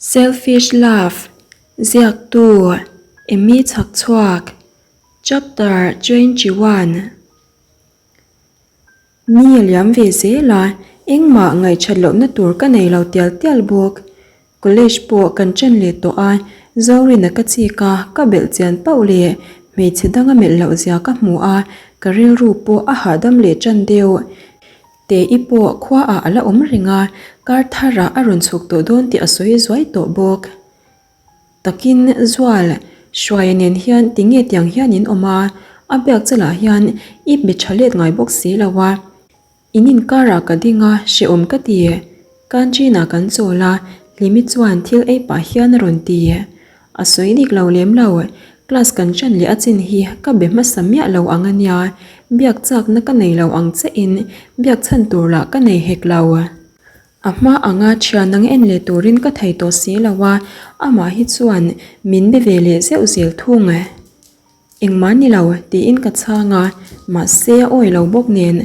Selfish Love, Ziaktu, Emmy Chhakchhuak, Chapter 21. Ni a liam ve zel a, engmah ngaihṭhat lohna tur ka nei lo tial tial bawk. College pawh kan ṭan leh tawh a, Zorina ka chik a, ka belh chian pauh leh hmeichhe danga melh loh zia ka hmu a, ka rilru pawh a hahdam leh ṭan deuh. Te-i pawh khuaah a la awm reng a, kar tharah a rawn chhuk tawh dawn tih a sawi zuai tawh bawk. Takin Zual, Hruaia nen hian tinge tiang hian in awm a, a biak che lah hian i be tha let ngai bawk si lo a. In inkarah ka ding a, hrehawm ka ti. Canteen-ah kan chawl a, Hlimi chuan thil ei pah hian a rawn ti. A sawi dik lo lem lo, class kan ṭan leh a chin hi ka be hmasa miah lo ang a nia, biak chakna ka nei lo ang che in biak chhan tur lah ka nei hek lo. A hma anga thian ang en leh turin ka thei tawh si lo a, amah hi chuan min be ve leh zeuh zel thung. Engmah ni lo, tiin ka chhang a, mahse a awi lo bawk nen.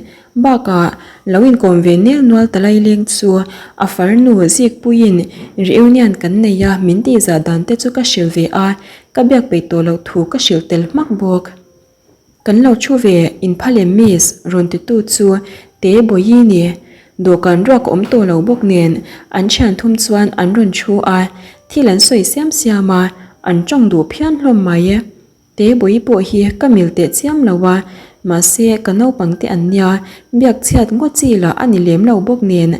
Bakah, lo inkawm ve nel nual ta lai leng chu a farnu Zikpuiin reunion kan nei a min tihzah dan te chu ka hrilh ve a, ka biak peih tawh loh thu ka hrilh tel hmak bawk. Kan lo thu ve inphalem miss rawn titu chu Te Bawihi ni. Dawhkan ruak a awm tawh lo bawk nen an thian thum chuan an rawn thu a, thil an sawi siam siam a, an tawng duh phian hlawm mai. Te Bawihi pawh hi ka mil teh chiam lo a, mahse ka naupang te an nia, biak chhiat ngawt chi lah a ni lem lo bawk nen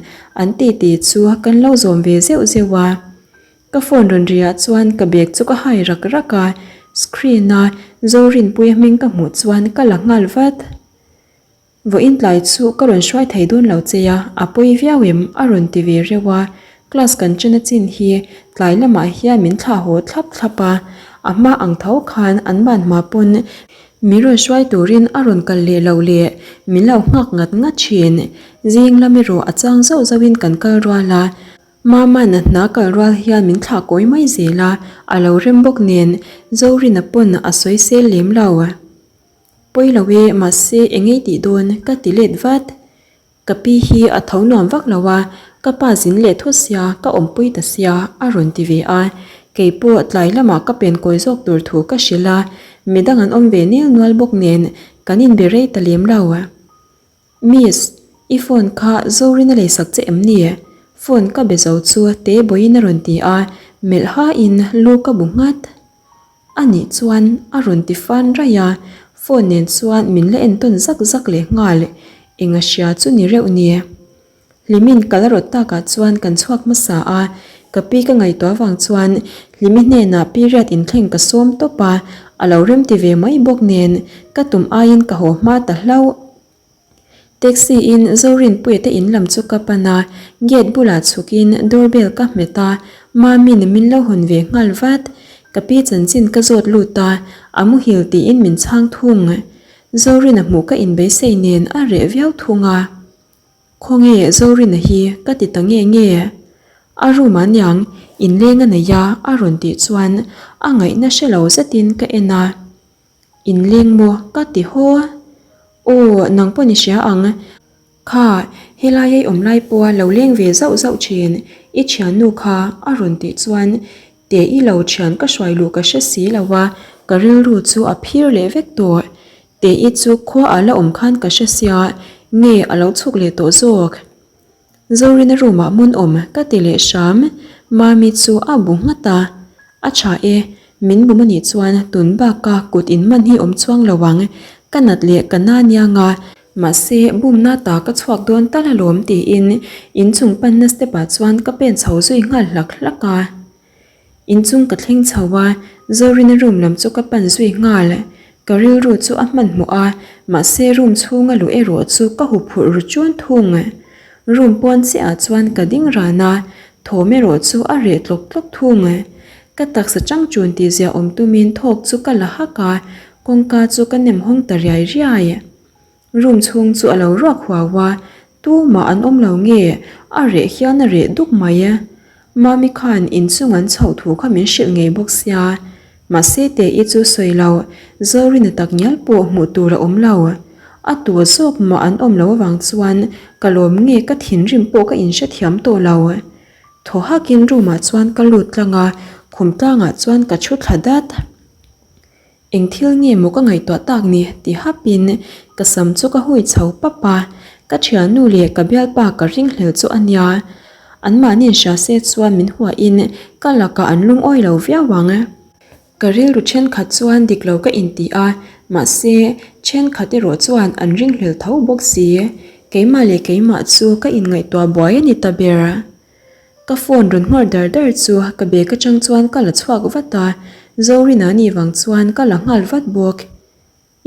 an titi chu kan lo zawm ve zeuh zeuh a. Ka phone rawn ri ah chuan ka bag chu ka hai rak rak a, screen a Zorinpuia hming ka hmuh chuan ka la nghal vat. Vawiin tlai chu ka rawn hruai thei dawn lo che a, a pawi viau em? a rawn ti ve reuh a, class kan ṭhen a chin hi tlai lamah hian min thlah haw thlap thlap a, a hma ang tho khan an ban hma pawn min rawn hruai turin a rawn kal leh loh leh min lo nghak ngat ngat ṭhin. Zing lam erawh a chang zauh zauhin kan kal rual a, Mama na hna kal rual hian min thlah kawi mai zel a, a lo rem bawk nen Zorina pawn a sawi sel lem lo. Pawi lo e, mahse engei tih dawn ka ti let vat. Ka pi hi a tho nuam vak lo a, ka pa zin leh thut sia ka awmpui ta sia a rawn ti ve a. Kei pawh tlai lamah ka pen kawi zawk tur thu ka hrilh a, midang an awm ve nil nual bawk nen kan inbe rei ta lem lo. Miss, i phone kha Zorin a leisak che em ni? Phone ka be zo chu te bawiin a rawn ti a, melh hain lu ka bu nghat. A nih chuan a rawn ti fan raih a, phone nen chuan min la entawn zak zak leh nghal, eng a hria chu ni reuh ni. Hlimin kal a rawt takah chuan kan chhuak hmasa a, ka pi ka ngaihtuah avang chuan Hlimi hnenah period inthleng ka sawm tawp a, a lo remti ve mai bawk nen ka tum aiin ka haw hma ta hlauh. Taxi in Zorinpuia te in lam chu ka pan a, gate bulah chhukin doorbell ka hmet a, Mami'n min lo hawn ve nghal vat. Ka pi chanchin ka zawt lut a, a muhil tiin min chhang thung. Zorina hmuh ka inbeisei nen a reh viau thung a. Khawnge Zorina hi ka ti ta nge nge? A room ah niang inleng a nei a a rawn tih chuan a ngaihna hre lo zetin ka en a. Inleng maw ka ti haw? Aw nang pawh ni hria ang. Kha helai ei awm lai pawha lo leng ve zauh zauh thin i thiannu kha a rawn tih chuan te i lo thian ka hruai luh ka hre si lo a ka rilru chu a phir leh vek tawh. Tei chu khua ah la awm khan ka hre sia, nge a lo chhuk leh tawh zawk? Zorina room ah hmun awm ka ti leh hram, Mami chu a bu nghat a, A tha e, min bum anih chuan tun bak a kut in man hi awm chuang lo ang, ka nat leh ka na niang a, mahse bumna ta ka chhuak dawn tal alawm tiin inchung panna step ah chuan ka pen chho zui nghal hlak hlak a. Inchung ka thleng chho a, Zorina room lam chu ka pan zui nghal. Ka rilru chu a hmanhmawh a, mahse room chhunga luh erawh chu ka huphurh ru chun thung. Room pawn chiahah chuan ka ding ran a, thawm erawh chu a reh tlawk tlawk thung. Ka taksa chang chun tih zia awm tumin thawk chu ka la hak a, kawngka chu ka nem hawng ta riai riai. Room chhung chu a lo ruak huau a, tumah an awm lo nge a reh hian a reh duk mai. Mami khan inchung an chhoh thu kha min hrilh ngei bawk sia, mahse Te-i chu sawi lo, Zorina tak ngial pawh hmuh tur a awm lo. A tua zawk mah an awm lo avang chuan ka lawm nge ka thinrim pawh ka inhrethiam tawh lo. Thaw hakin room ah chuan ka lut tlang a, khum tlangah chuan ka thu thla dat. Eng thil nge maw ka ngaihtuah tak ni ti hapin ka sam chu ka hui chho pap a, ka thiannu leh ka bialpa ka ringhlel chu a nia. Anmahni in hria se chuan min huahin ka lakah an lungawi lo viau ang. Ka rilru thenkhat chuan dik lo ka inti a, mahse thenkhat erawh chuan an ringhlel tho bawk si. Keimah leh keimah chu ka inngaihtuah buai a ni ta ber. Ka phone rawn nghawr dar dar chu ka bag atang chuan ka la chhuak vat a, Zorina ni vang chuan ka la nghal vat bawk.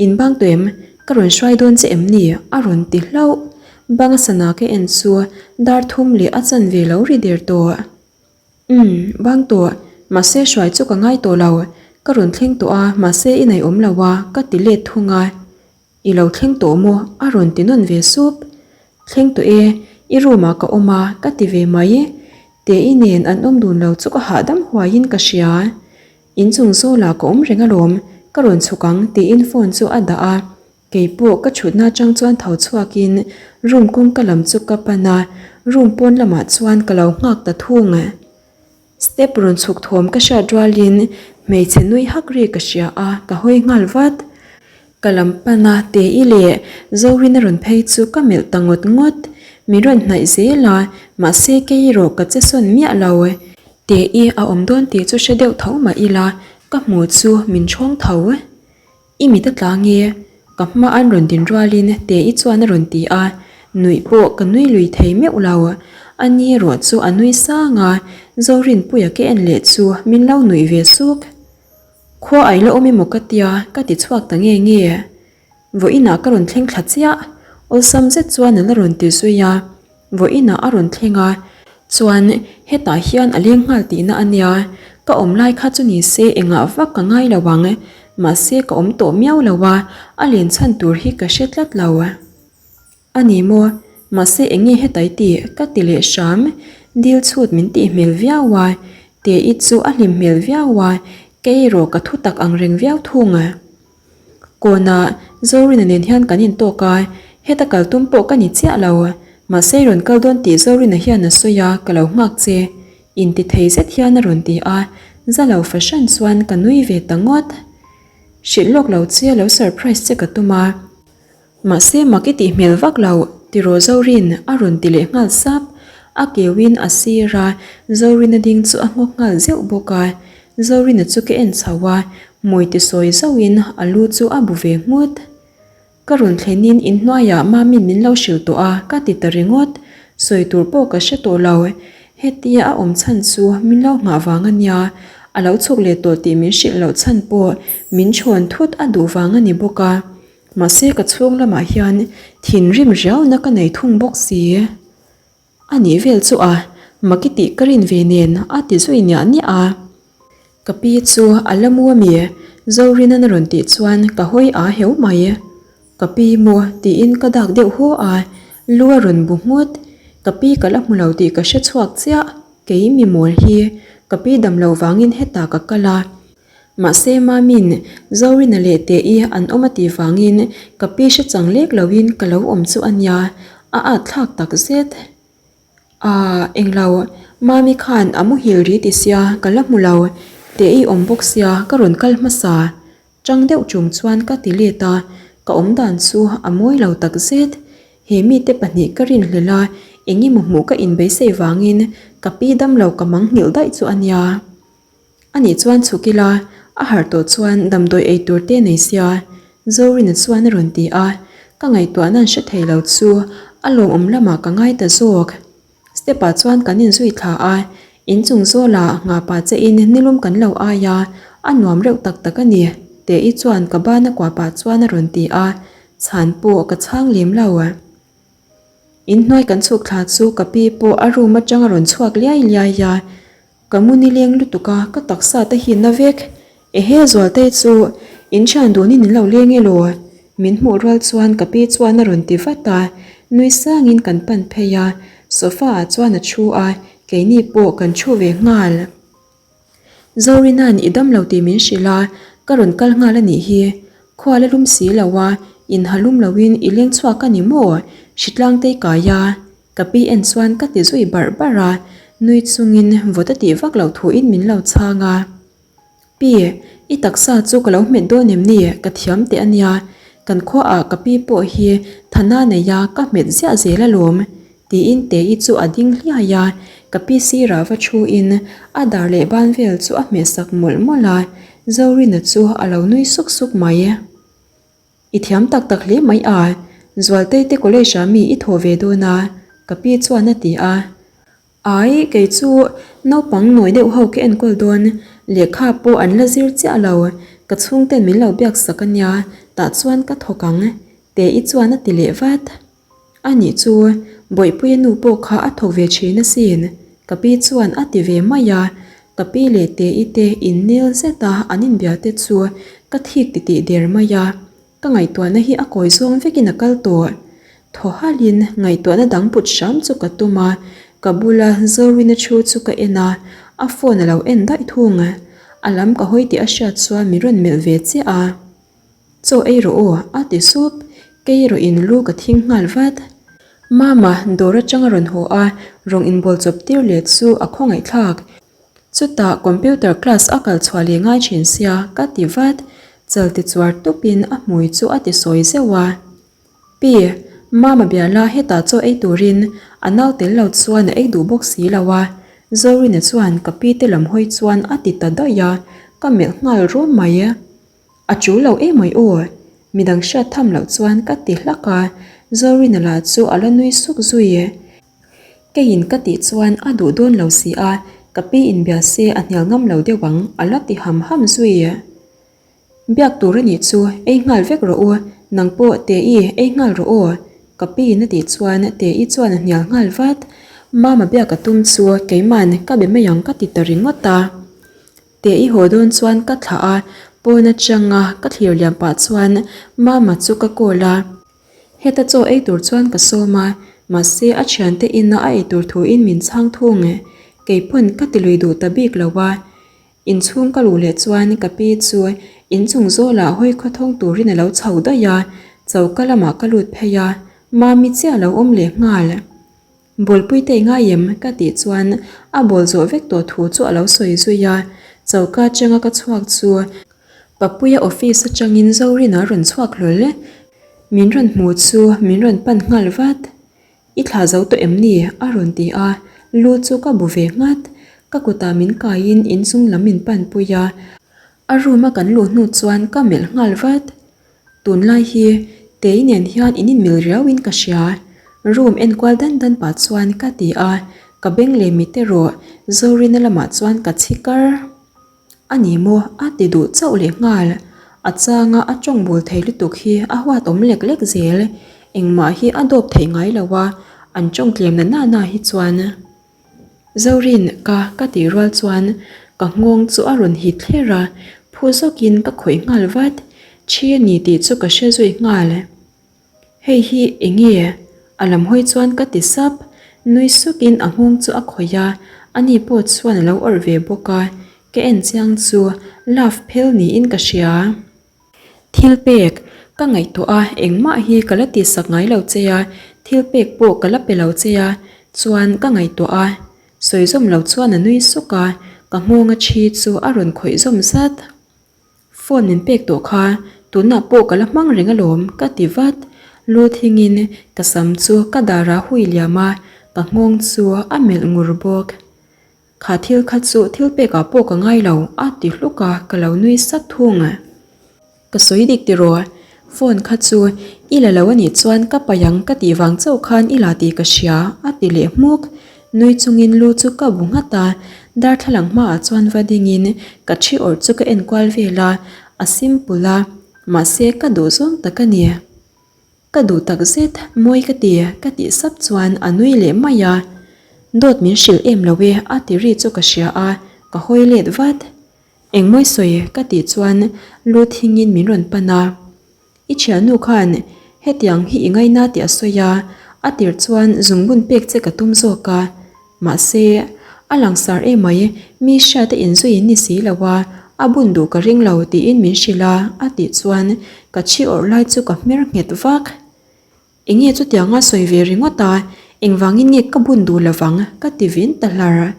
In bang tawh em? Ka rawn hruai dawn che em ni? A rawn ti hlauh. Bang a sana ka en chu dar thum leh a chanve lo ri der tawh. Umm, bang tawh. Mahse hruai chu ka ngai tawh lo. Ka rawn thleng tawh a, mahse i nei awm lo a, ka ti let thung a. I lo thleng tawh maw? A rawn ti nawn ve sup. Thleng tawh e, i room ah ka awm a, ka ti ve mai. Te-i nen an awm dun lo chu ka hahdam huaiin ka hria. Inchung zawlah ka awm reng alawm, ka rawn chhuk ang tiin phone chu a dah a. Keipawh ka thutna atang chuan tho chhuakin room kawngka lam chu ka pan a, room pawn lamah chuan ka lo nghak ta thung. Step rawn chhuk thawm ka hriat rualin hmeichhe nui hak ri ka hria a, ka hawi nghal vat. Ka lam pan a Te-i leh Zorina rawn phei chu ka melh ta ngawt ngawt. Min rawn hnaih zel a, mahse kei erawh ka che sawn miah lo. Te-i a awm dawn tih chu hre deuh tho mah ila, ka hmu chu min chhawng tho. I mit a tla nge? Ka hma an rawn din rualin Te-i chuan a rawn ti a, nuih pawh ka nui lui thei meuh lo. A ni erawh chu a nui sang a, Zorinpuia ka en leh chu min lo nuih ve suk. Khua ai la awm emaw ka tia ka ti chhuak ta nge nge. Vawiinah ka rawn thleng thla chiah, awlsam zet chuan a la rawn ti zui a. Vawiinah a rawn thleng a, chuan hetah hian a leng nghal tihna a nia, ka awm lai kha chu ni se engah vak ka ngai lo ang, mahse ka awm tawh miau lo a, a len chhan tur hi ka hre tlat lo. A ni maw, mahse eng nge hetai tih ka ti leh hram, dil chhut min tih hmel viau a, Te-i chu a hlim hmel viau a, kei erawh ka thu tak ang reng viau thung. Kawnah Zorina nen hian kan intawk a, heta kal tum pawh ka ni chiah lo. Mahse i rawn kal dawn tih Zorina hian a sawi a, ka lo nghak che. Inti thei zet hian a rawn ti a, za lo fahran chuan ka nui ve ta ngawt. Hrilh lawk lo che lo surprise che ka tum a. Mahse mak i tih hmel vak lo, tiraw Zorin a rawn ti leh nghal sap. A keuin a sir a, Zorina ding chu a nghawk nghal zeuh bawk a. Zorina chu ka en chho a, hmui ti sawi zauhin a lu chu a bu ve nghut. Ka rawn thlenin inhnuaiah Mami'n min lo hrilh tawh a, ka ti ta ringawt. Sawi tur pawh ka hre tawh lo. Hetia a awm chhan chu min lo nghah vang a nia, a lo chhuk leh tawh tih min hrilh loh chhan pawh min chhawn thut a duh vang a ni bawk a. Mahse ka chhung lamah hian thinrim riauna ka nei thung bawk si. A nih vel chu a, maki tih ka rin ve nen a ti zui niah niah a. Ka pi chu a la mu ami? Zorina'n a rawn tih chuan ka hawi a heu mai. Ka pi maw tiin ka dak deuh haw a, lu a rawn bu nghut. Ka pi ka la hmu lo tih ka hre chhuak chiah, kei mi mawl hi ka pi dam lo vangin hetah ka kal a. Mahse Mami'n Zorina leh Te-i an awm a tih vangin ka pi hre chang lek loin ka lo awm chu a nia, a at thlak tak zet. Aaa, englo, Mami khan a muhil ri ti sia ka la hmu lo, Te-i awm bawk sia ka rawn kal hmasa. Chang deuh chung chuan ka ti let a, ka awm dan chu a mawi lo tak zet. He mite pahnih ka rinhlelh a, eng emaw hmuh ka inbeisei vangin ka pi damlo ka mangnghilh daih chu a nia. A nih chuan chhuk ila, a harh tawh chuan damdawi ei tur te nei sia, Zorina chuan a rawn ti a, ka ngaihtuahna an hre thei lo chu a lawmawm lamah ka ngai ta zawk. Step ah chuan kan inzui thla a, inchung zawlah nghahpah che in nilum kan lo ai a, a nuam reuh tak tak a ni, Te-i chuan ka bana kuah pah chuan a rawn ti a, chhan pawh ka chhang lem lo. Inhnuai kan chhuk thla chu ka pi pawh a room atang a rawn chhuak liai liai a, Ka mu nileng lutuk a, ka taksa te hi na vek. Ehe Zualtei chu in thian dunin in lo leng elaw? Min hmuh rual chuan ka pi chuan a rawn ti vat a, nui sangin kan pan phei a, sofa ah chuan a thu a, keini pawh kan thu ve nghal. Zorina'n i dam lo tih min hrilh a, ka rawn kal nghal a nih hi. Khua la lum si lo a, in ha lum loin i leng chhuak a ni maw? Hritlangtei kai a. Ka pi en chuan ka ti zui barh barh a, Nui chungin vawt a tih vak loh thuin min lo chhang a. Pi, i taksa chu ka lo hmet dawn em ni? Ka thiam teh a nia. Kan khuaah ka pi pawh hi thana nei a, ka hmet ziah zel alawm. Tiin Tei chu a ding hliai a, ka pi sirah va thuin a dar leh ban vel chu a hmeh sak mawlh mawlh a, Zorina chu a lo nui suk suk mai. I thiam tak tak hle mai a, Zualtei te college ah mi i thaw ve dawn a, ka pi chuan a ti a. Ai, kei chu naupang nawi deuh ho ka enkawl dawn, lehkha pawh an la zir chiah lo, ka chhungten min lo biak sak a nia, tah chuan ka thawk ang, Tei chuan a ti leh vat. A nih chu, Bawihpuia nu pawh kha a thawk ve thin asin, ka pi chuan a ti ve mai a, ka pi leh Tei te innel zet a an inbia te chu ka thik titih der mai a, ka ngaihtuahna hi a kawi zawng vekin a kal tawh. Thaw halhin ngaihtuahna dang put hram chu ka tum a, ka bula Zorina thu chu ka en a, a phone a lo en daih thung. A lam ka hawi tih a hriat chuan min rawn melh ve chiah a. Chaw ei rawh aw, a ti sup. Kei erawh in lu ka thing nghal vat. Mama, dawr atang a rawn haw a, rawng inbawl chawp tir let chu a khawngaih thlak. Chutah computer class a kal chhuah leh ngai thin sia, ka ti vat. Chal ti chuar tupin a hmui chu a ti sawi zeuh a. Pi, Mama bia la hetah chaw ei turin a nau tel lo chuan a ei duh bawk si lo a, Zorina chuan ka pi te lam hawi chuan a ti ta daih a, ka melh nghal rum mai. A ṭul lo emai aw, midang hriat tham loh chuan ka ti hlak a, Zorina lah chu a la nui suk zui. Keiin ka tih chuan a duh dawn lo si a, ka pi inbia se a hnial ngam lo deuh ang a la ti ham ham zui. Biak tur a nih chu ei nghal vek rawh u, nang pawh Te-i ei nghal rawh aw, ka piin a tih chuan Te-i chuan a hnial nghal vat. Mama biak a tum chu keiman ka be mai ang ka ti ta ringawt a. Teh i haw dawn chuan ka thlah a, pawn atanga ka thlir liam pah chuan Mama chu ka call a. Heta chaw ei tur chuan ka sawm a, mahse a thiante ina a ei tur thuin min chhang thung. Keipawn ka ti lui duh ta bik lo a. Inchhung ka luh leh chuan ka pi chu inchung zawlah hawi khawthawng turin a lo chho daih a, choka lamah ka lut phei a, Mami chiah a lo awm leh nghal. Bawlpui te i ngai em? Ka tih chuan a bawl zawh vek tawh thu chu a lo sawi zui a, choka atanga ka chhuak chu Papuia office atangin Zorina rawn chhuak hlawl. Min rawn hmu chu min rawn pan nghal vat. I thlah zo tawh em ni? A rawn ti a, lu chu ka bu ve nghat. Ka kutah min kaiin inchung lam min panpui a, a room a kan luh hnu chuan ka melh nghal vat. Tunlai hi Tei nen hian in inmil riauin ka hria. Room enkual dan dan pah chuan ka ti a, ka beng leh mit erawh Zorina lamah chuan ka chhi kar. A ni maw? A ti duh chauh leh nghal. A changa a tawng bul thei lutuk hi a huat awm lek lek zel. Engmah hi a dawp theih ngai lo a, an tawng tlem na na na hi chuan. Zorin ka ka tih rual chuan ka nghawng chu a rawn hit thler a, phu zawkin ka khawih nghal vat. Thi a ni tih chu ka hre zui nghal. Hei hi eng nge? A lam hawi chuan ka ti sap. Nui sukin a nghawng chu a khawih a, ani pawh chuan a lo awrh ve bawk a, ka en chiang chu love phel niin ka hria. Thil pek, ka ngaihtuah a, engmah hi ka la tihsak ngai lo che a, thil pek pawh ka la pe lo che a, chuan ka ngaihtuah a. Sawi zawm lo chuan a nui suk a, ka nghawng a thi chu a rawn khawih zawm zat. Phone min pek tawh kha, tunah pawh ka la hmang reng alawm, ka ti vat. Lu thingin ka sam chu ka darah hui liam a, ka nghawng chu a melh ngur bawk. Kha thil kha chu thil pekah pawh ka ngai lo, a ti hluk a, ka lo nui sak thung. Ka sawi dik tiraw? Phone kha chu i la lo a nih chuan ka paih ang ka tih vang chauh khan i la tih ka hria, a ti leh hmuk. Nui chungin lu chu ka bu nghat a, darthlalang hmaah chuan va dingin ka thi awrh chu ka enkual vel a, a simple a, mahse ka duh zawng tak a ni. Ka duh tak zet, mawi ka ti, ka tih sap chuan a nui leh mai a. Dawt min hrilh em lo e a ti ri chu ka hria a, ka hawi let vat. Eng mawi sawi ka tih chuan lu thingin min rawn pan a. I thiannu khan hetiang hi i ngaina tih a sawi a, a tir chuan zungbun pek che ka tum zawk a. Mahse, a langsar emai, mi hriat a inzui in ni si lo a, a bun duh ka ring lo tiin min hrilh a, a tih chuan ka thi awrh lai chu ka hmer nghet vak. Enge chutianga sawi ve ringawt a, Engvangin nge ka bun duh lovang ka ti vin ta hlar.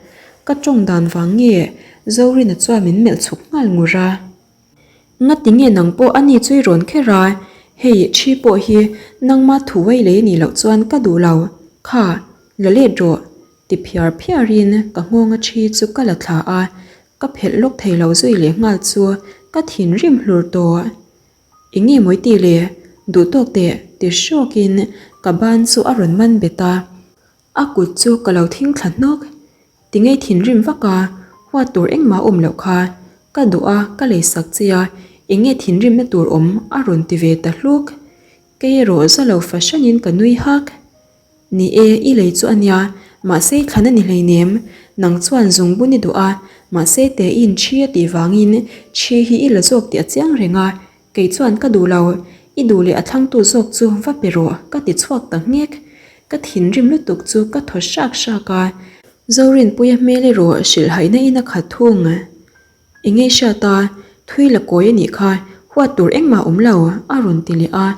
Ka tawng dan vang nge Zorina chuan min melh chhuk nghal ngur a. Ngati nge nang pawh a ni chu i rawn kher a, hei thi pawh hi nangma thu wei lei nih loh chuan ka duh lo, kha la let rawh ti phiar phiarin ka nghawnga thi chu ka la thla a, ka phelh lawk thei lo zui leh nghal chu ka thinrim hlur tawh. Eng nge mawi tih le? Duh tawk teh ti hrawkin ka ban chu a rawn man bet a, a kut chu ka lo thing thla hnawk. Ti ngei thinrim vak a, huat tur engmah awm loh kha. Ka duh a, ka lei sak che a, eng nge thinrimna tur awm a rawn ti ve ta hluk. Kei erawh za lo fahranin ka nui hak. Ni e, i lei chu a nia, mahse i thlan a ni hleinem. Nang chuan zung bun i duh a, mahse te i inchhi a tih vangin chhi hi i la zawk tih a chiang reng a, kei chuan ka duh lo. I duh leh a thlangtu zawk chu va pe rawh, ka ti chhuak ta nghek. Ka thinrim lutuk chu ka thaw hrak hrak a, Zorinpuia hmel erawh hrilhhaihna in a khat thung. Eng nge hriat a, thui la kawi a nih kha, huat tur engmah awm lo, a rawn ti leh a.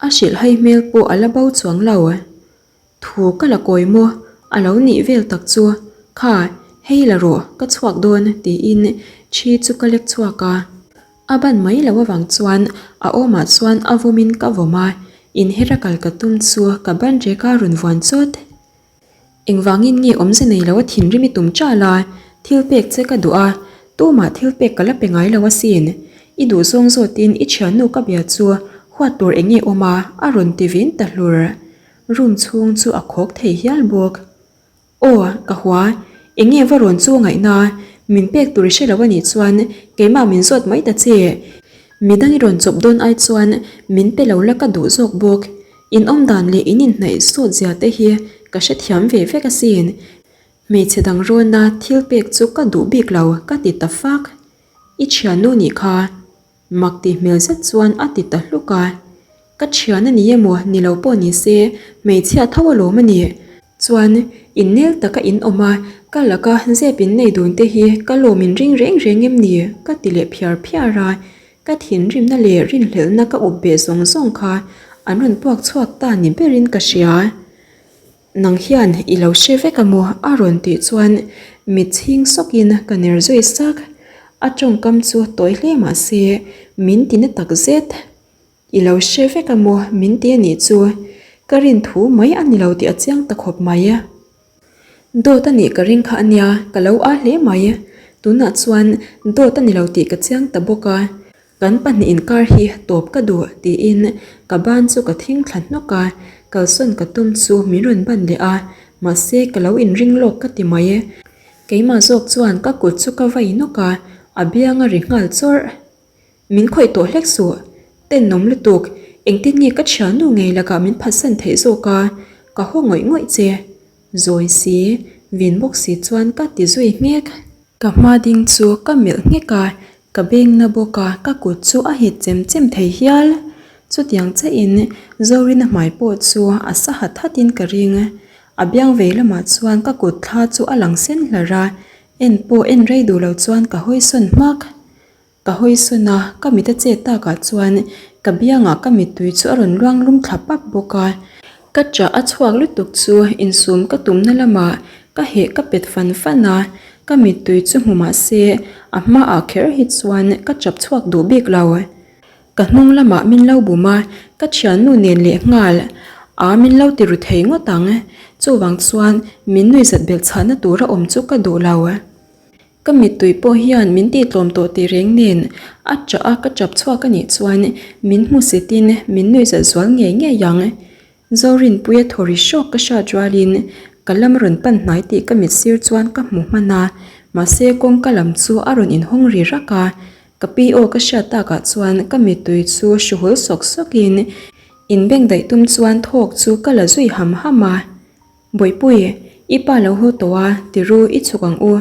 A hrilhhai hmel pawh a la bo chuang lo. Thu ka la kawi maw? A lo nih vel tak chu. Kha, hei la rawh, ka chhuak dawn, tiin thi chu ka lek chhuak a. A ban mai lo avang chuan a awmah chuan a vawmin ka vawm a, inher a kal ka tum chu ka ban rek a rawn vuan chawt. Engvangin nge awmze nei lo a thinrim i tum chal a, thil pek che ka duh a, tumah thil pek ka la pe ngai lo asin. I duh zawng zawtin i thiannu ka bia chu huat tur eng nge awm a, a rawn ti vin ta hlur. Room chhung chu a khawk thei hial bawk. Aw, ka hua, eng nge va rawn chu ngaihna, min pek tur i hre lo anih chuan keimah min zawt mai ta che. Midang i rawn chawp dawn ai chuan min pe lo la ka duh zawk bawk. In awm dan leh in inhnaih sawt zia te hi ka hrethiam ve vek asin. Hmeichhe dang rawna thil pek chu ka duh bik lo ka ti ta fak. I thiannu nih kha. Mak tih hmel zet chuan a ti ta hluk a. Ka thian a ni emaw ni lo pawh ni se hmeichhia tho alawm a ni. Chuan innel taka in awm a, ka laka zep in nei dun te hi ka lawm in ring reng reng em ni? ka ti leh phiar phiar a. Ka thinrimna leh rinhlelhna ka up beh zawng zawng kha an rawn puak chhuak ta ni berin ka hria. Nang hian i lo hre vek a maw? a rawn tih chuan mit chhing sawkin ka ner zui sak. A tawngkam chu tawi hle mah se min ti na tak zet. I lo hre vek a maw? min ti a nih chu. Ka rin thu mai a ni lo tih a chiang ta khawp mai. Dawt a nih ka ring kha a nia, ka lo a hle mai. Tunah chuan dawt a ni lo tih ka chiang ta bawk a. Kan pahnih inkar hi tawp ka duh tiin ka ban chu ka thing thla hnawk a, kalsawn ka tum chu min rawn ban leh a, mahse ka lo inring lawk ka ti mai. Keimah zawk chuan ka kut chu ka vai nawk a, a biang a ri nghal chawrh. Min khawih tawh hlek suh, tenawm lutuk, engtin nge ka thiannu ngei lakah min phatsan theih zawk a, ka haw ngawih ngawih che. Zawi si, vin bawk si chuan ka ti zui nghek. Ka hma ding chu ka melh nghek a, ka beng na bawk a, ka kut chu a hit chem chem thei hial. Chutiang chiahin Zorina hmai pawh chu a sa hat hatin ka ring. A biang vei lamah chuan ka kut thla chu a lang sen hlar a, en pawh en rei duh lo chuan ka hawi sawn hmak. Ka hawi sawn a, ka mit a chet takah chuan ka biangah ka mittui chu a rawn luang lum thla pap bawk a. Ka chah a chhuak lutuk chu insum ka tumna lamah ka heh ka pet fan fan a, ka mittui chu hmu mah se a hmaah kher hi chuan ka chap chhuak duh bik lo. Ka hnung lamah min lo bum a, ka thiannu nen leh nghal a min lo ti ru thei ngawt ang. Chuvang chuan min nuihzat belh chhahna tura awm chu ka duh lo. Ka mittui pawh hian min tihtlawm tawh tih reng nen a ṭah a ka ṭap chhuak a nih chuan min hmusitin min nuihzat zual ngei ngei ang. Zorinpuia thaw ri hrawk ka hriat rualin ka lam a rawn pan hnai tih ka mit sir chuan ka hmu hman a, mahse kawngka lam chu a rawn inhawng ri rak a, ka pi aw ka hriat takah chuan ka mittui chu hruhul sawk sawkin inbengdaih tum chuan thawk chu ka la zui ham ham a. Bawihpui, i pa lo haw tawh a, ti ru i chhuk ang u.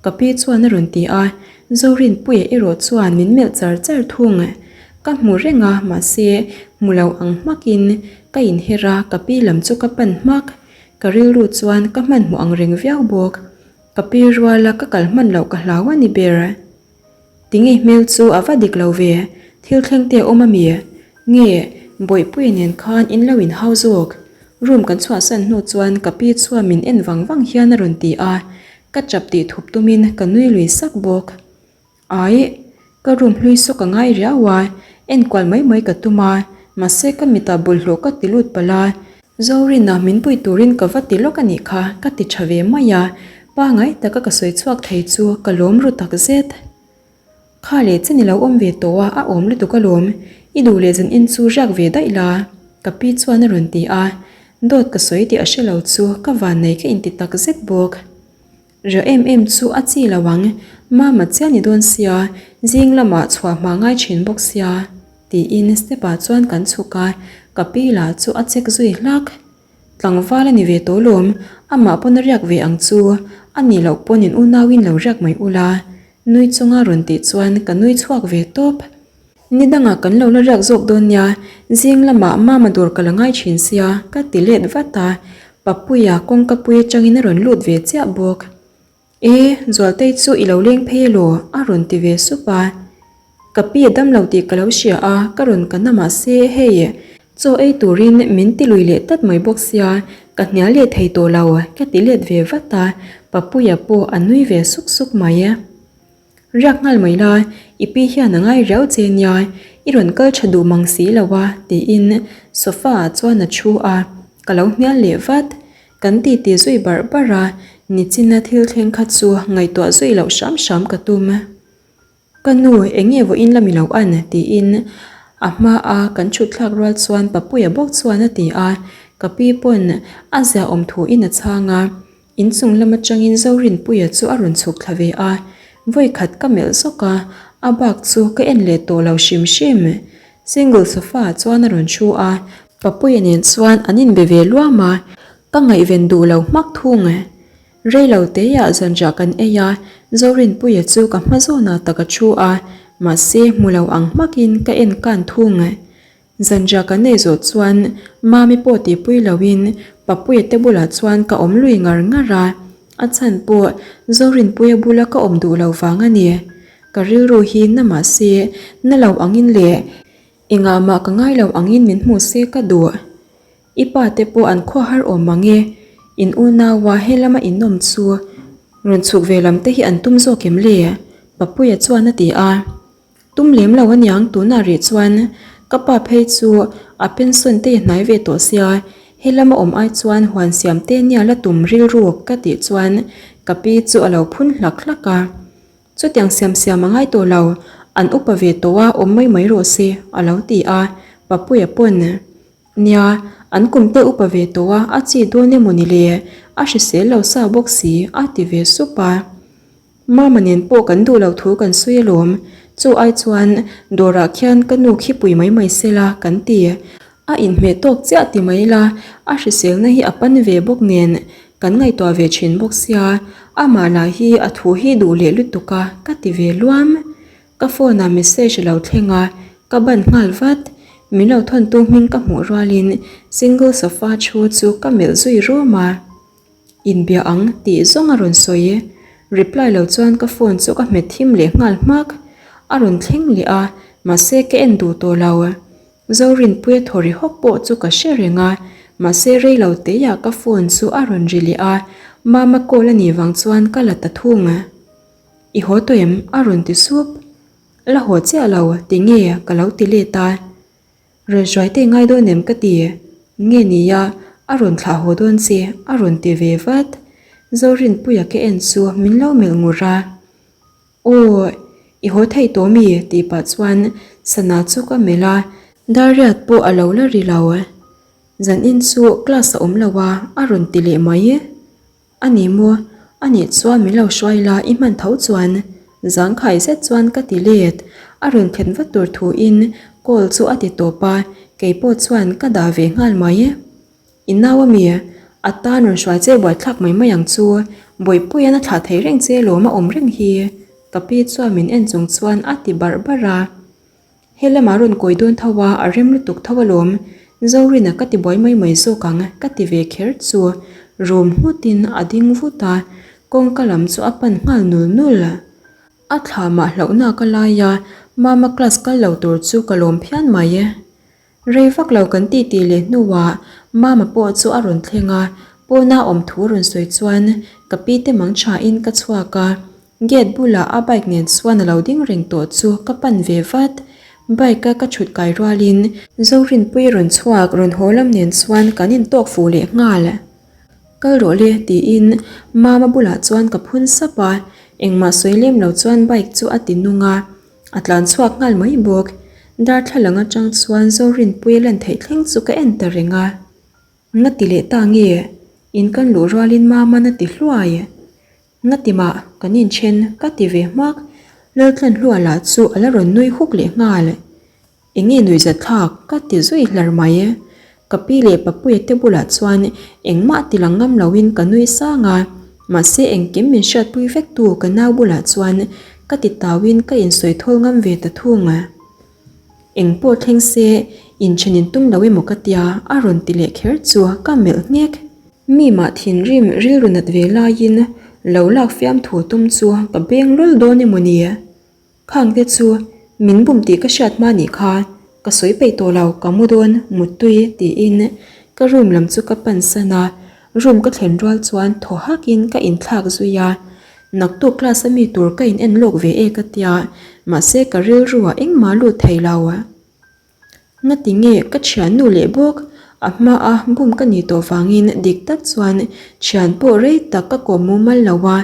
Ka pi chuan a rawn ti a, Zorinpuia erawh chuan min melh char char thung. Ka hmu reng a, mahse hmu lo ang hmakin ka inher a, ka pi lam chu ka pan hmak. Ka rilru chuan ka hmanhmawh ang reng viau bawk. Ka pi ruala ka kal hman loh ka hlau a ni ber. Tinge hmel chu a va dik lo ve, thil thleng te a awm a mi? Nge, Bawihpuia nen khan in lo inhau zawk? Room kan chhuahsan hnu chuan ka pi chuan min en vang vang hian a rawn ti a, ka chap tih thup tumin ka nui lui sak bawk. Aih, ka room hlui saw ka ngai riau a, enkual mai mai ka tum a, mahse ka mitah bawlhhlawh ka ti lut palh a, Zorina min pui turin ka va ti lawk a nih kha ka ti tha ve mai a, pangai taka ka sawi chhuak thei chu ka lawm ru tak zet. Kha leh chen i lo awm ve tawh a, a awm lutuk alawm, i duh leh zan in chu riak ve daih la, ka pi chuan a rawn ti a, dawt ka sawi tih a hre lo chu ka vannei ka inti tak zet bawk. Riah em em chu a chi lo ang, mama chiah ni dawn sia, zing lamah chhuah hma ngai thin bawk sia, tiin step ah chuan kan chhuk a, ka pi lah chu a check zui hlak. Tlangval a ni ve tawh lawm, amah pawn a riak ve ang chu, a nih loh pawn in unauin lo riak mai ula, nui chunga rawn tih chuan ka nui chhuak ve tawp. Ni dangah kan lo la riak zawk dawn nia, zing lamah mama dawr ka la ngai thin sia, ka ti let vat a, Papuia kawngka pui atangin a rawn lut ve chiah bawk. E, Zualtei chu i lo leng phei elaw? a rawn ti ve sup a. Ka pi a dam lo tih ka lo hria a, ka rawn kan a mahse hei chaw ei turin min ti lui leh tlat mai bawk sia, ka hnial leh thei tawh lo, ka ti let ve vat a, Papuia pawh a nui ve suk suk mai. Riak nghal mai la, i pi hian a ngai riau che nia, i rawn kal tha duh mang si lo a, tiin sofa ah chuan a thu a, ka lo hnial leh vat. Kan titi zui barh barh a, nichina thil thleng kha chu ngaihtuah zui loh hram hram ka tum. Ka nu, eng nge vawiin la mi lo an? tiin a hma a kan thut thlak rual chuan Papuia bawk chuan a ti a, ka pi pawn a zia awm thu in a chhang a. Inchung lam atangin Zorinpuia chu a rawn chhuk thla ve a, vawikhat ka melh zawk a, a bak chu ka en leh tawh lo hrim hrim. Single sofa ah chuan a rawn thu a, Papuia nen chuan an inbe ve luam a, ka ngaihven duh lo hmak thung. Rei lo teiah zanriah kan ei a, Zorinpuia chu ka hma zawnah tak a thu a, mahse hmu lo ang hmakin ka en kan thung. Zanriah kan nei zawh chuan Mami pawh tihpui loin Papuia te bulah chuan ka awm lui ngar ngar a, a chhan pawh Zorinpuia bula ka awm duh lo vang a ni. Ka rilru hi na mah se, na lo angin leh engah mah ka ngai lo angin min hmu se ka duh. I pa te pawh an khua har awm mang e, in unaua he lama inawm chu rawn chhuk ve lam te hi an tum zawk em le? Papuia chuan a ti a. Tum lem lo aniang tunah rih chuan ka pa phei chu a pension te i hnai ve tawh sia, he lama awm ai chuan huan siam te nia la tum rilruk ka tih chuan ka pi chu a lo phun hlak hlak a. Chutiang siam siam a ngai tawh lo, an upa ve tawh a awm mai mai rawh se a lo ti a, Papuia pawn nia an kum te upa ve tawh a a chi dawn emaw ni le, a hrisel lo sa bawk si a ti ve sup a. Mama nen pawh kan duh loh thu kan sawi alawm, chu ai chuan dawrah khian ka nu khi pui mai mai se la kan ti. A inhmeh tawk chiah ti mai la, a hriselna hi a pan ve bawk nen kan ngaihtuah ve thin bawk sia, amah lah hi a thu hi duh leh lutuk a ka ti ve luam. Ka phone ah message a lo thleng a, ka ban nghal vat. Min lo thawntu hming ka hmuh rualin single sofa thu chu ka melh zui rum a. Inbia ang tih zawng a rawn sawi. Reply lo chuan ka phone chu ka hmet thim leh nghal hmak. A rawn thleng leh a, mahse ka en duh tawh lo. Zorinpuia thaw ri hawk pawh chu ka hre reng a, mahse rei lo teiah ka phone chu a rawn ri leh a, Mama call a nih vang chuan ka la ta thung. I haw tawh em? a rawn ti sup. La haw chiah lo, tinge? ka lo ti let a. Rawn hruai te ngai dawn em ka ti? Nge nia, a rawn thlah haw dawn che, a rawn ti ve vat. Zorinpuia ka en chu min lo melh ngur a. Aw, i haw thei tawh mi? tih pah chuan sana chu ka melh a. Dariat pawh a lo la ri lo. Zanin chu class a awm lo a, a rawn ti leh mai. A ni maw? A nih chuan min lo hruai la, i hman tho chuan. Zangkhai zet chuan ka ti let. A rawn thlen vat tur thuin call chu a ti tawp a, kei pawh chuan ka dah ve nghal mai. I nau a mi? A tan rawn hruai che buaithlak mai mai ang chu. Bawihpuian a thlah thei reng che lawm a awm reng hi. Ka pi chuan min en chung chuan a ti barh barh a. He lamah rawn kawi dawn tho a, a rem lutuk tho alawm. Zorina ka ti buai mai mai zawk ang ka ti ve kher chu rum nghutin a ding vut a, kawngka lam chu a pan nghal nul nul. A thla mah hlauhna ka lai a, mama class kal lo tur chu ka lawm phian mai. Rei vak lo kan titi leh hnuah Mama pawh chu a rawn thleng a, pawna awm thu rawn sawi chuan ka pi te mang thain ka chhuak a, gate bulah a bike nen chuan a lo ding reng tawh chu ka pan ve vat. Bike a ka thut kai rualin Zorinpui rawn chhuak rawn haw lam nen chuan kan intawk fuh leh nghal. Kal rawh le tiin Mama bulah chuan ka phun sap a, engmah sawi lem lo chuan bike chu a ti nung a. A tlan chhuak nghal mai bawk. Darthlalang atang chuan Zorinpuia lan theih thleng chu ka en ta reng a. Nga ti leh ta nge? In kan luh rualin Mama'n a ti hluai. Nga ti mah, kan inthen ka ti ve hmak. Laltlanhlua lah chu a la rawn nui huk leh nghal. Enge nuihzat thlak ka ti zui hlar mai. Ka pi leh papuia te bulah chuan engmah ti lang ngam loin ka nui sang a, mahse engkim min hriatpui vek tu ka nau bulah chuan ka ti tauin ka insawi thawl ngam ve ta thung. Eng pawh thleng se inthen in tum lo emaw ka tia a rawn ti leh kher chu ka melh nghek. Mi mah thinrim rilru nat ve laiin lo lak fiamthu tum chu ka beng lul dawn emaw ni? Khang te chu min bum tih ka hriat hma nih kha, ka sawi peih tawh lo, ka mu dawn, muttui tiin ka room lam chu ka pan san a, room ka thlen rual chuan thaw hakin ka inthlak zui a, naktuk class a mi tur ka in en lawk ve e ka tia, mahse ka rilru ah engmah lut thei lo. Ngati nge ka thiannu leh bawk? A hma a bum ka nih tawh vangin dik tak chuan thian pawh rei tak ka kawm mumal lo a,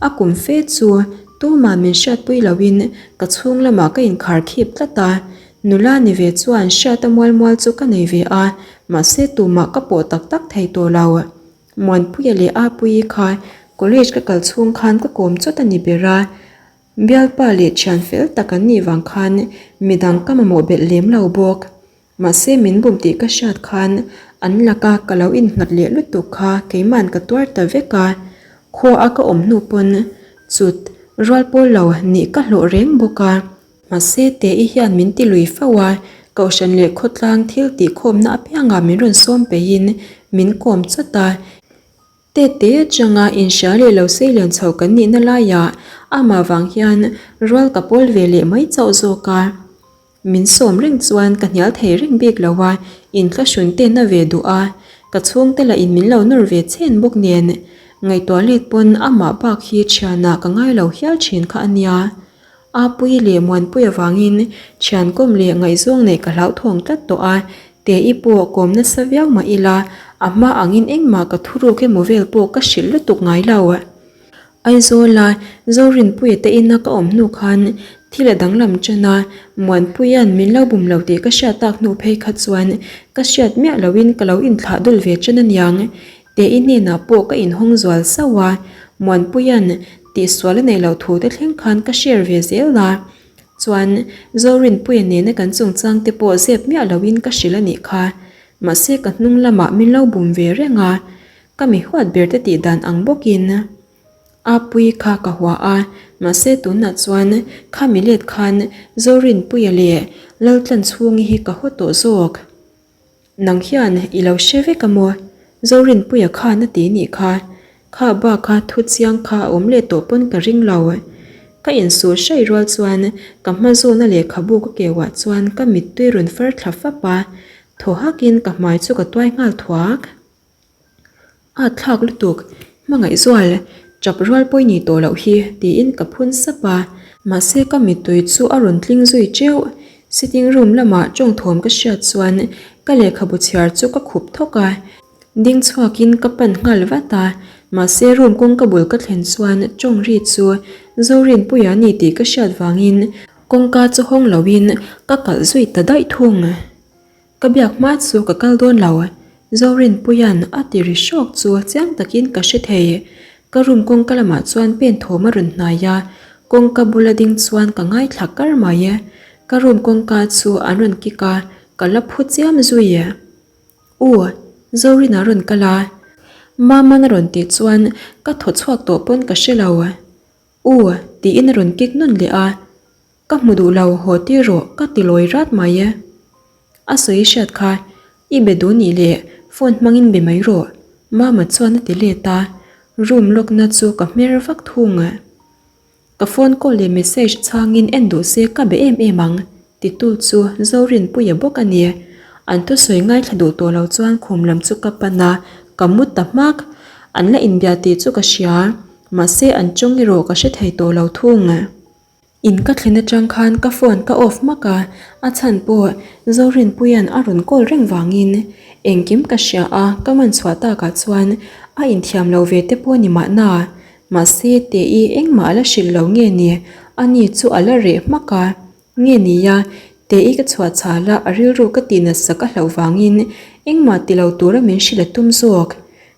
a kum fe chu tumah min hriatpui loin ka chhung lamah ka inkhar khip tlat a. Nula ni ve chuan hriata mual mual chu ka nei ve a, mahse tumah ka pawh tak tak thei tawh lo. Muanpuia leh Apuii kha college ka kal chhung khan ka kawm chawt a ni ber a. Bialpa leh thian fel tak an nih vang khan midang ka mamawh belh lem lo bawk. Mahse min bum tih ka hriat khan an laka ka lo innghat leh lutuk kha keima'n ka tuar ta vek a. Khua a ka awm hnu pawn chut rual pawl lo nih ka hlawh reng bawk a. Mahse Te-i hian min ti lui fo a, Kohhran leh khawtlang thil tihkhawmna apiangah min rawn sawm peihin min kawm chawt a. Tete atanga inhria leh lo seilian chho kan nihna laiah amah vang hian rual ka pawl ve leh mai chauh zawk a. Min sawm reng chuan ka hnial thei reng bik lo a, inthlahrun te na ve duh a, ka chhungte lah in min lo nawr ve chhen bawk nen ngaihtuah let pawn amah bak hi thianah ka ngai lo hial thin kha a nia. Apuii leh Muanpui avangin thiankawm leh ngaihzawng neih ka hlauhthawng tlat tawh a, Te-i pawh kawm nasa viau mah ila, a hma angin engmah ka thuruk emaw vel pawh ka hrilh lutuk ngai lo. Aizawla Zorinpuia te ina ka awm hnu khan thil a danglam ṭan a, Muanpuia'n min lo bum lo tih ka hriat tak hnu phei kha chuan ka hriat miah loin ka lo inthlah dul ve ṭan aniang. Te-i hnenah pawh ka inhawng zual sauh a, Muanpuia'n tihsual a neih loh thu te thleng khan ka share ve zel a, chuan Zorinpuia nena kan chungchang te pawh zep miah loin ka hrilh a nih kha. Mahse ka hnung lamah min lo bum ve reng a, ka mi huat ber te tih dan ang bawkin Apuii kha ka hua a, mahse tunah chuan khami let khan Zorinpuia leh Laltlanchhungi hi ka haw tawh zawk. Nang hian i lo hre vek a maw? Zorinpuia khan a ti nih kha. Kha bak a thu chiang kha a awm leh tawh pawn ka ring lo. Ka insuh hrai rual chuan ka hma zawna lehkhabu ka keuah chuan ka mittui rawn far thla fap a, thaw hakin ka hmai chu ka tuai nghal thuak. A thlak lutuk, hmangaihzual, chap rual pawi ni tawh loh hi, tiin ka phun sap a. Mahse ka mittui chu a rawn tling zui teuh. Sitting room lamah tawngthawm ka hriat chuan ka lehkhabu chhiar chu ka khup thawk a. Ding chhuakin ka pan nghal vat a, mahse room kawngka bul ka thlen chuan tawng ri chu Zorinpuia ni tih ka hriat vangin kawngka chu hawng loin ka kalh zui ta daih thung. Ka biak hma chu ka kal dawn lo, Zorinpuia'n a ti ri hrawk chu chiang takin ka hre thei. Ka room kawngka lamah chuan pen thawm a rawn hnai a, kawngka bula ding chuan ka ngaithla kar mai. Ka room kawngka chu an rawn kick a, ka la phu chiam zui. U, Zorin a rawn kal a, Mama'n a rawn tih chuan ka thaw chhuak tawh pawn ka hre lo. U, tiin a rawn kick nawn leh a. Ka hmu duh lo, haw tir rawh, ka ti lawi rat mai e. A sawi hriat kha, i be duh nih leh phone hmangin be mai rawh, Mama chuan a ti let a, room lock na chu ka hmer vak thung. Ka phone call leh message chhangin en duh se ka be em em ang, titu chu Zorinpuia bawk a ni. An thusawi ngaithla duh tawh lo chuan khum lam chu ka pan a, ka mu ta hmak. An la inbia tih chu ka hria, mahse an tawng erawh ka hre thei tawh lo thung. In ka thlen atang khan ka phone ka off hmak a, a chhan pawh Zorinpuia'n a rawn call reng vangin engkim ka hria a, ka man chhuah takah chuan a inthiam lo ve te pawh ni mahna. Mahse Te-i engmah a la hrilh lo nge ni, ani chu a la reh hmak a. Nge nia, Te-i ka chhuah chhal a, a rilru ka tih natsak a hlauh vangin engmah ti lo tura min hrilh a tum zawk.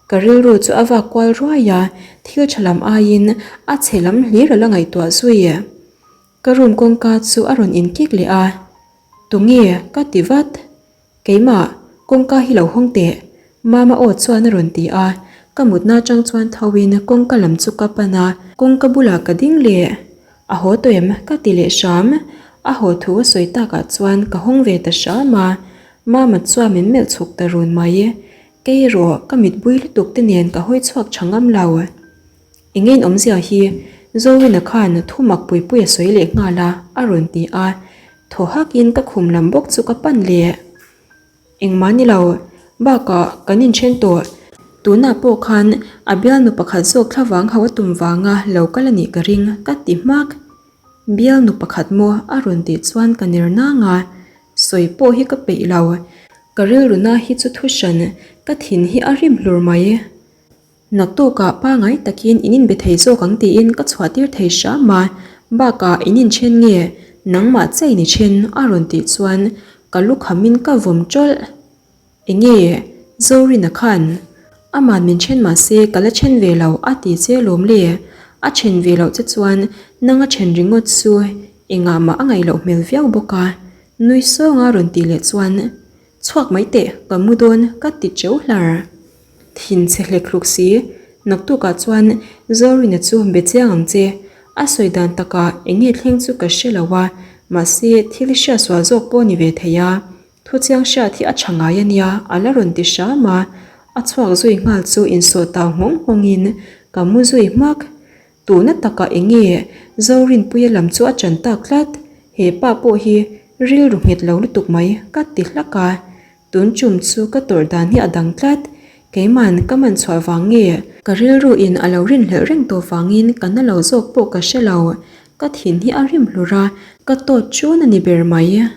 Ka rilru chu a vak kual ruai a, thil tha lam aiin a chhe lam hlir a la ngaihtuah zui. Ka room kawngka chu a rawn inkik leh a, Tunge? ka ti vat. Keimah, kawngka hi lo hawng teh. Mama aw chuan a rawn ti a, ka mutna atang chuan tho in kawngka lam chu ka pan a, kawngka bulah ka ding leh. A haw tawh em? ka ti leh hram. A haw thu a sawi takah chuan ka hawng ve ta hram a, Mama chuan min melh chhuk ta run mai. Kei erawh ka mit bui lutuk te nen ka hawi chhuak tha ngam lo. Eng in awmzia hi Zorina khan thu mak pui pui a sawi leh nghal a, a rawn ti a. Thaw hak in ka khum lam bawk chu ka pan leh. Engmah ni lo, bakah kan inthen tawh. Tunah pawh khan a bialnu pakhat zawk thlavang ho a tum vanga lo kal a nih ka ring ka ti hmak. Bialnu pakhat maw a rawn tih chuan ka ner nang a, sawi pawh hi ka peih lo. Ka rilru na hi chu thu hran, ka thin hi a rim hlur mai. Naktukah pangai takin in inbe thei zawk ang tiin ka chhuah tir thei hram a, bakah in inthen nge nangmah che in i then a rawn tih chuan ka lu khamin ka vawm tawlh. Enge Zorina khan aman min then mahse ka la then ve lo a ti che lawm le, a then ve loh che chuan nang a then ringawt chu engah mah a ngaih loh hmel viau bawk a nui sawng a rawn tih leh chuan chhuak mai teh ka mu dawn ka ti teuh hlar. Thin chhe hlek hluk si, naktukah chuan Zorina chu be chiang ang che. A sawi dan takah eng nge thleng chu ka hre lo a, mahse thil hriat sual zawk pawh ni ve thei a. Thu chiang hriat hi a tha ngai a nia, a la rawn ti hram a. A chhuak zui nghal chu insawh tau nghawng nghawngin ka mu zui hmak. Tuna takah eng nge Zorinpuia lam chu a chan tak tlat, he pa pawh hi rilru nghet lo lutuk mai ka ti hlak a. Tun chum chu ka tawrh dan hi a dang tlat, keiman ka man chhuah vang nge? Ka rilru in a lo rinhlelh reng tawh vangin ka na lo zawk pawh ka hre lo, ka thin hi a rim hlur a, ka tawt chun a ni ber mai.